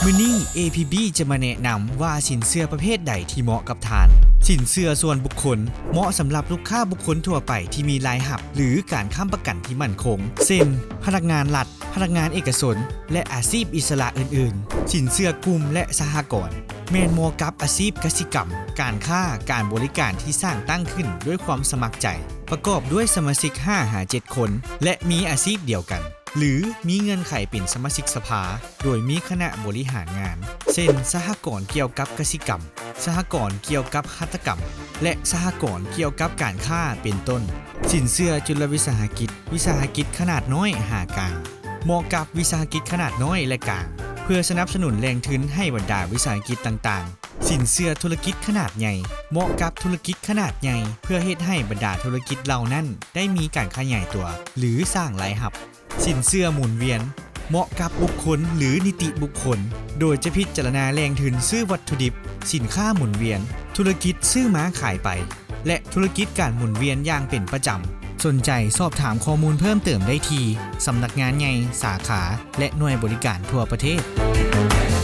ມື້ນີ້ ເອ ພີ ບີ ຈະມາແນະນຳວ່າສິນເຊື່ອປະເພດໃດທີ່ເໝາະກັບທ່ານ. ສິນເຊື່ອສ່ວນບຸກຄົນ ເໝາະສຳລັບລູກຄ້າບຸກຄົນທົ່ວໄປທີ່ມີລາຍຮັບ ຫຼື ການຄ້ຳປະກັນທີ່ໝັ້ນຄົງ ເຊັ່ນ ພະນັກງານລັດ, ພະນັກງານເອກະຊົນ ແລະ ອາຊີບອິດສະຫຼະອື່ນໆ. ສິນເຊື່ອກຸ່ມ ແລະ ສະຫະກອນ ແມ່ນເໝາະກັບອາຊີບກະສິກຳ, ການຄ້າ, ການບໍລິການທີ່ສ້າງຕັ້ງຂຶ້ນດ້ວຍຄວາມສະໝັກໃຈ, ປະກອບດ້ວຍສະມາຊິກຫ້າຫາເຈັດຄົນ ແລະ ມີອາຊີບດຽວກັນ ຫຼື ມີເງື່ອນໄຂເປັນສະມາຊິກສະພາ ໂດຍມີຄະນະບໍລິຫານງານ ເຊັ່ນ ສະຫະກອນກ່ຽວກັບກະສິກຳ, ສະຫະກອນກ່ຽວກັບຫັດຖະກຳ ແລະ ສະຫະກອນກ່ຽວກັບການຄ້າ ເປັນຕົ້ນ. ສິນເຊື່ອຈຸລະວິສາຫະກິດ, ວິສາຫະກິດຂະໜາດນ້ອຍຫາກາງ ເໝາະກັບວິສາຫະກິດຂະໜາດນ້ອຍ ແລະ ກາງ ເພື່ອສະໜັບສະໜູນແຫຼ່ງທຶນໃຫ້ບັນດາວິສາຫະກິດຕ່າງໆ. ສິນເຊື່ອທຸລະກິດຂະໜາດໃຫຍ່ ເໝາະກັບທຸລະກິດຂະໜາດໃຫຍ່ ເພື່ອເຮັດໃຫ້ບັນດາທຸລະກິດເຫຼົ່ານັ້ນໄດ້ມີການຂະຫຍາຍຕົວ ຫຼື ສ້າງລາຍຮັບ. ສິນເຊື່ອໝູນວຽນ ເໝາະກັບບຸກຄົນ ຫຼື ນິຕິບຸກຄົນ ໂດຍຈະພິຈາລະນາແຫຼ່ງທຶນຊື້ວັດຖຸດິບ, ສິນຄ້າໝູນວຽນ, ທຸລະກິດຊື້ມາຂາຍໄປ ແລະ ທຸລະກິດການໝູນວຽນຢ່າງເປັນປະຈຳ. ສົນໃຈສອບຖາມຂໍ້ມູນເພີ່ມເຕີມໄດ້ທີ່ສຳນັກງານໃຫຍ່, ສາຂາ ແລະ ໜ່ວຍບໍລິການທົ່ວປະເທດ.